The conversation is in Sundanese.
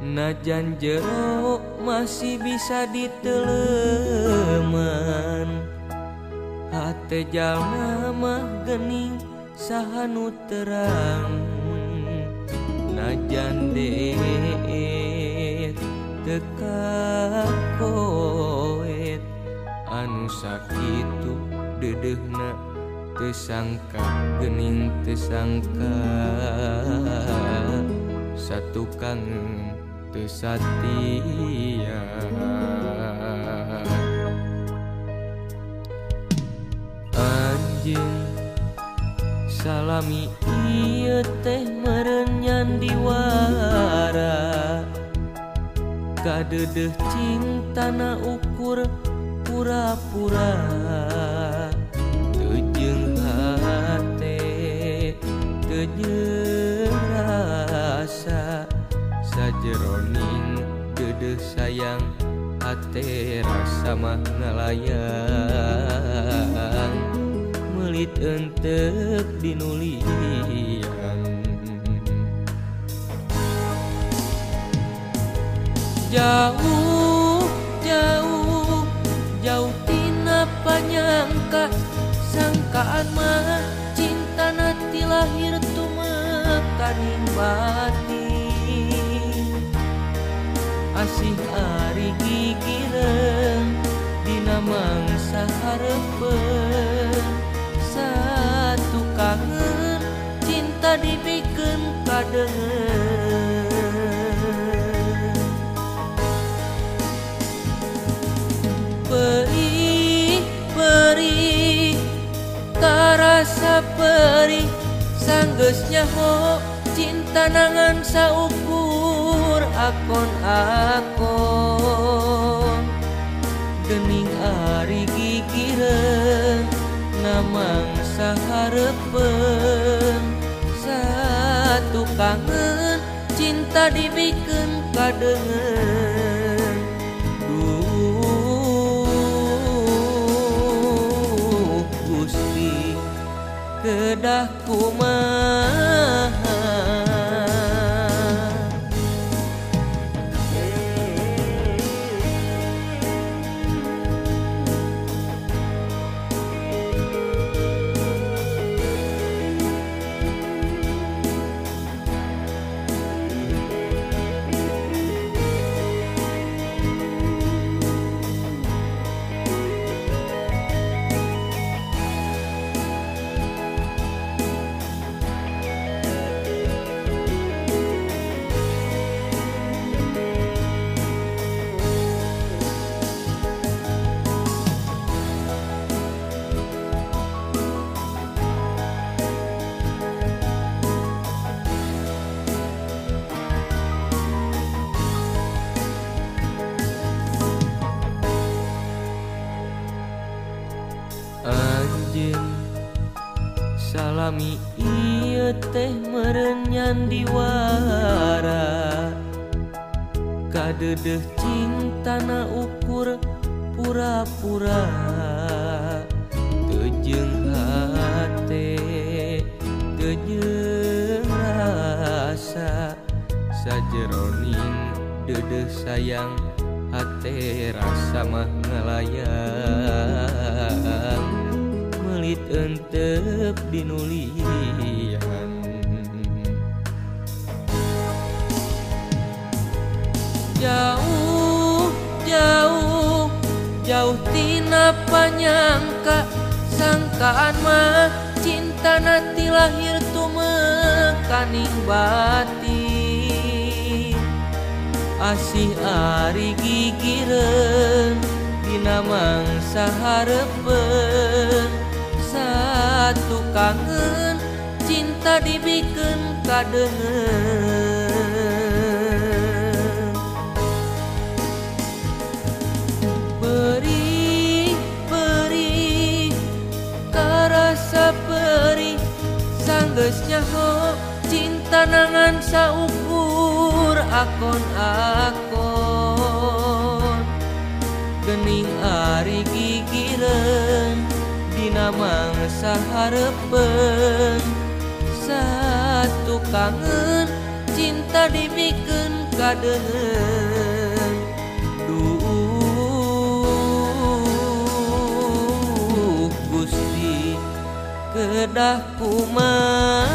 Najan jero masih bisa diteleman, hate jalma mah gening saha nu terang. Najan deet teu kakoet, anu sakitu deudeuhna teu sangka gening teu sangka. Satu kangen teu satia. Anjeun salami ieu teh meureun nyandiwara, kadeudeuh cintana ukur pura-pura. Teu jeung hate teu jeung rasa, sajeroning deudeuh sayang hate rasa mah ngalayang. Meulit entek dinulian. Jauh jauh jauh tina panyangka, sangkaan mah cinta nanti lahir tumekaning batin. Asih ari gigireun dina mangsa hareupeun, satu kangen cinta dibikeun kadeungeun. Perih perih karasa perih, sanggeus nyaho cinta nangan saukur akon-akon. Gening ari gigireun na mangsa hareupeun, satu kangen cinta dibikeun kadeungeun. Duh Gusti kedah kumaha. Anjeun salami ieu teh meureun nyandiwara, kadeudeuh cintana ukur pura-pura. Teu jeung hate teu jeung rasa, sajeroning deudeuh sayang hate rasa mah ngalayang. Meulit entep dinulian. Jauh jauh jauh tina panyangka, sangkaan mah cinta nanti lahir tumekaning batin. Asih ari gigireun dina mangsa hareupeun, satu kangen cinta cinta dibikeun kadeungeun. Perih perih karasa perih sanggeus nyaho cinta nangan saukur akon-akon. Gening ari gigireun dina mangsa hareupeun satu kangen cinta dibikeun kadeungeun. Duh Gusti kedah kumaha.